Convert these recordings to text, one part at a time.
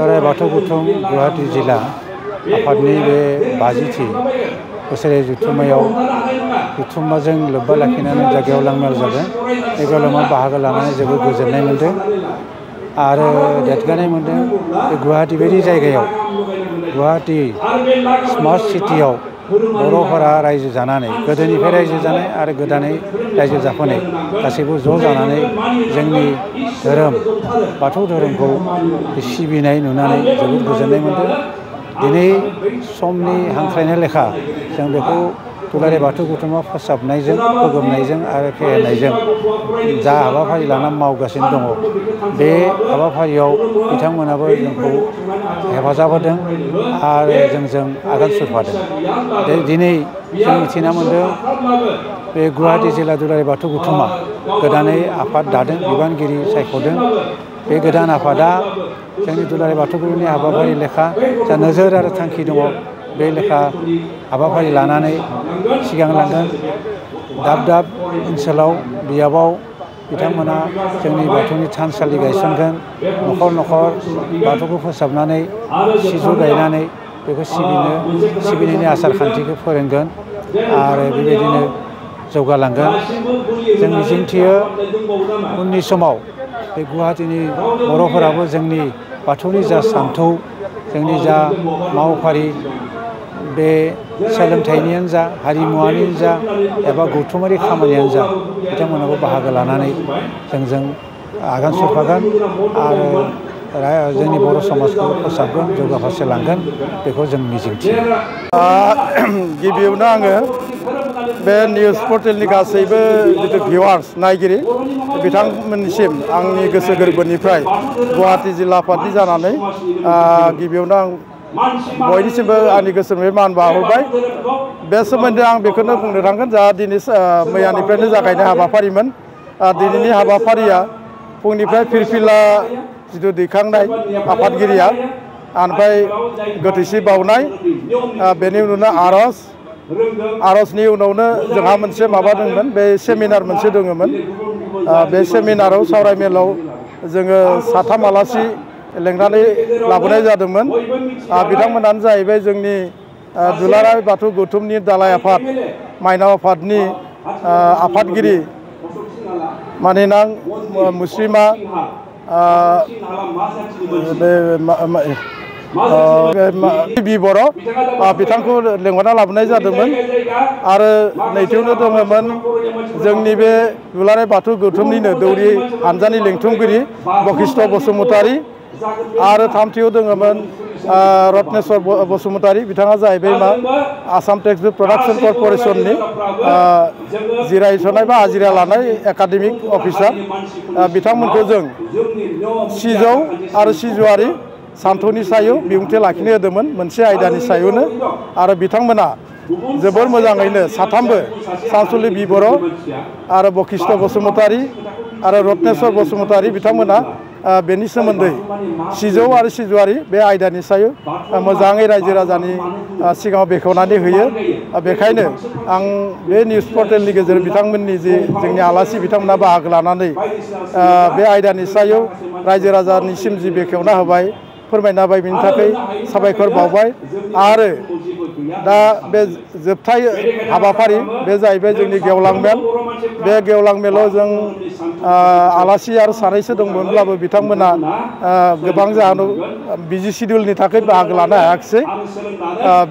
दुलाराय बाथौ गौथुम गुवाहाटी जिल्ला आफादनि बे 50थि बोसोरारि जथुम्माजों लोब्बा लाखिनानै जा गेवलां मेल जादों बे गेवलाङाव बाहागो लानानै जोबोद गोजोननाय मोन्दों आरो देरगानाय मोन्दों। बे गुवाहाटी बायदि जायगायाव गुवाहाटी स्मार्ट सिटियाव बर'फोरा रायजो जानानै गोदोनिफ्राय रायजो जानाय आरो गोदानै रायजो जाफैनाय गासैबो ज' जानानै जोंनि धोरोम बाथौ धोरोमखौ सिबिनाय नुनानै जोबोद गोजोननाय मोन्दों। दिनै समनि हांख्रायनाय लेखा जों बेखौ दुलाराय बाथौ गौथुमा फोसाबनायजों फोगोमनायजों आरो फेहेरनायजों जा हाबाफारि लानानै मावगासिनो दङ बे हाबाफारियाव बिथांमोनाबो जोंखौ हेफाजाब होदों आरो जोंजों आगान सुरफादों। दिनै जों मिथिना मोन्दों बे गुवाहाटी जिल्ला दुलाराय बाथौ गौथुमा गोदानै आफाद दादों, बिबानगिरि सायख'दों। बे गोदान आफादा जोंनि दुलाराय बाथौ गौथुमनि हाबाफारि लेखा जा नोजोर आरो थांखि दङ बे लेखा हाबाफारि लानानै सिगांलांगोन। दाब दाब ओनसोलाव बियाबाव बिथांमोना जोंनि बाथौनि थानसालि गायसनगोन, न'खर न'खर बाथौखौ फोसाबनानै सिजौ गायनानै बेखौ सिबिनायनि आसार खान्थिखौ फोरोंगोन आरो बेबायदिनो जौगालांगोन। जों मिजिंथियो उननि समाव बे गुवाहाटीनि बर'फोराबो जोंनि बाथौनि जा सानथौ, जोंनि जा मावफारि, बे सोलोंथाइनियानो जा, हारिमुवारियानो जा एबा गौथुमारि खामानियानो जा, बिथांमोनाबो बाहागो लानानै जोंजों आगान सुरफागोन आरो जोंनि बर' समाजखौ फोसाबगोन, जौगाफारसे लांगोन बेखौ जों मिजिंथियो। गिबियावनो आङो बे निउस पर्टेलनि गासैबो जिथु भिवार्स नायगिरि बिथांमोननिसिम आंनि गोसो गोरबोनिफ्राय गुवाहाटी जिल्ला आफादनि जानानै गिबियावनो आं बयनिसिमबो आंनि गोसोनिफ्राय मान बावहरबाय। बे सोमोन्दै आं बेखौनो बुंनो थांगोन जा दिनै मैयानिफ्रायनो जागायनाय हाबाफारिमोन। दिनैनि हाबाफारिया फुंनिफ्राय फिरफिला जिथु दैखांनाय आफादगिरिया, ओमफ्राय गोथैसि बावनाय, बेनि उनावनो आर'जनि उनावनो जोंहा मोनसे माबा दंमोन, बे सेमिनार मोनसे दङमोन। बे सेमिनाराव सावराय मेलाव जोङो 3 आलासि लेंनानै लाबोनाय जादोंमोन। बिथांमोनानो जाहैबाय जोंनि दुलाराय बाथौ गौथुमनि दालाय आफाद माइनाव आफादनि आफादगिरि मानिनां मुस्रिमा बि बर' बिथांखौ लेंहरना लाबोनाय जादोंमोन। आरो नैथियावनो दङमोन जोंनि बे दुलाराय बाथौ गौथुमनिनो दौरि हानजानि लेंथुमगिरि बखिष्ट बसुमतारी आरो थामथियाव दङमोन रत्नेस्वर बसुमतारी। बिथाङा जाहैबाय आसाम टेक्सट प्रडाक्शन कर्परेसननि जिरायस'नाय बा हाजिरा लानाय एकाडेमिक अफिसार। बिथांमोनखौ जों सिजौ आरो सिजौआरि सानथौनि सायाव बिबुंथि लाखिनो होदोंमोन मोनसे आयदानि सायावनो। आरो बिथांमोना जोबोर मोजाङैनो साथामबो सानसुलि बि बर' आरो बखिष्ट बसुमतारी आरो रत्नेस्वर बसुमतारी बिथांमोना बेनि सोमोन्दै सिजौ आरो सिजौआरि बे आयदानि सायाव मोजाङै रायजो राजानि सिगाङाव बेखेवनानै होयो। बेखायनो आं बे निउस पर्टेलनि गेजेरजों बिथांमोननि जे जोंनि आलासि बिथांमोना बाहागो लानानै बे आयदानि सायाव रायजो राजानिसिम जि बेखेवना होबाय, फोरमायना होबाय, बिनि थाखाय साबायखर बावबाय। आरो दा बे जोबथाय हाबाफारि बे जाहैबाय जोंनि गेवलां मेल। बे गेवलां मेलाव जों आलासि आरो सानैसो दंमोनब्लाबो बिथांमोना गोबां जाहोनाव बिजि सिडिउलनि थाखाय बाहागो लानो हायाखिसै।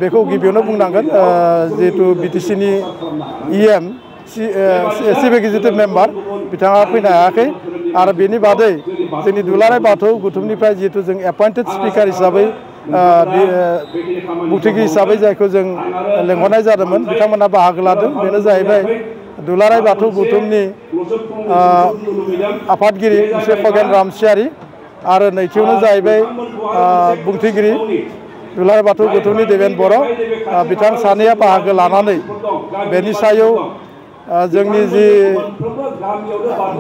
बेखौ गिबियावनो बुंनांगोन, जिहेतु बिटिसिनि EM चिफ एक्जिकिउटिभ मेम्बार बिथाङा फैनो हायाखै। आरो बेनि बादै जोंनि दुलाराय बाथौ गौथुमनिफ्राय जिहेतु जों एपइन्टेड स्पिकार हिसाबै बुंथिगिरि हिसाबै जायखौ जों लेंहरनाय जादोंमोन, बिथांमोना बाहागो लादों। बेनो जाहैबाय दुलाराय बाथौ गौथुमनि आफादगिरि श्री खगेन रामसियारि आरो नैथियावनो जाहैबाय बुंथिगिरि दुलाराय बाथौ गौथुमनि देबेन बर'। बिथां सानैया बाहागो लानानै बेनि सायाव जोंनि जि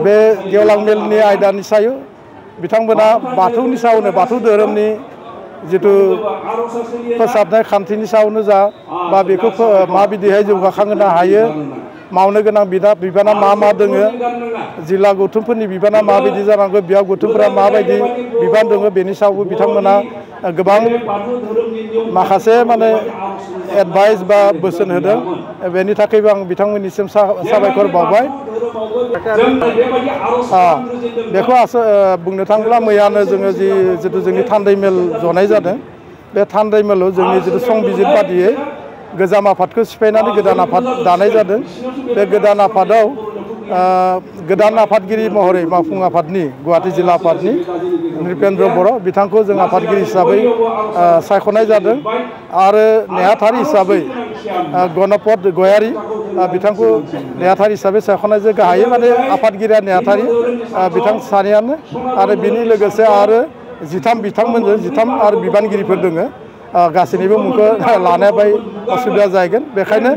बे गेवलां मेलनि आयदानि सायाव बिथांमोना बाथौनि सायावनो, बाथौ धोरोमनि जिथु फोसाबनाय खान्थिनि सायावनो जा बा बेखौ माबायदिहाय जौगाखांहोनो हायो, मावनो गोनां बिबाना मा दोङो, जिल्ला गौथुमफोरनि बिबाना माबायदि जानांगौ, बेयाव गौथुमफोरा माबायदि बिबान दङ, बेनि सायावबो बिथांमोना गोबां माखासे माने एडभाइस बा बोसोन होदों बेनि थाखायबो आं बिथांमोननिसिम साबायखर बावबाय बेखौ बुंनो थाङोब्ला मैयानो जोङो जितु जोंनि थान्दै मेल जनाय जादों बे थान्दै मेलाव जोंनि जितु संबिजिर बादियै गोजाम आफादखौ सिफायनानै गोदान आफाद दानाय जादों बे गोदान आफादाव गोदान आफादगिरि महरै मावफुं आफादनि गुवाहाटी जिल्ला आफादनि नृपेन्द्र बर' बिथांखौ जों आफादगिरि हिसाबै सायख'नाय जादों आरो नेहाथारि हिसाबै गणपत गयारी बिथांखौ नेहाथारि हिसाबै सायख'नायजों गाहायै माने आफादगिरिया नेहाथारि बिथां सानैयानो आरो बिनि लोगोसे आरो 13 बिथांमोनजों 13 आरो बिबानगिरिफोर दङ गासैनिबो मुंखौ लानाया बाय असुबिदा जागोन बेखायनो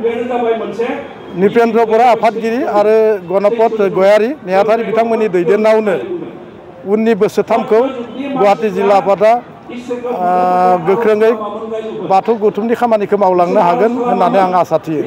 नृपेन्द्र बर' आफादगिरि आरो गणपत गयारी नेहाथारि बिथांमोननि दैदेननायावनो उननि बोसोरथामखौ गुवाहाटी जिल्ला आफादा गोख्रोङै बाथौ गौथुमनि खामानिखौ मावलांनो हागोन होननानै आं आसा थियो।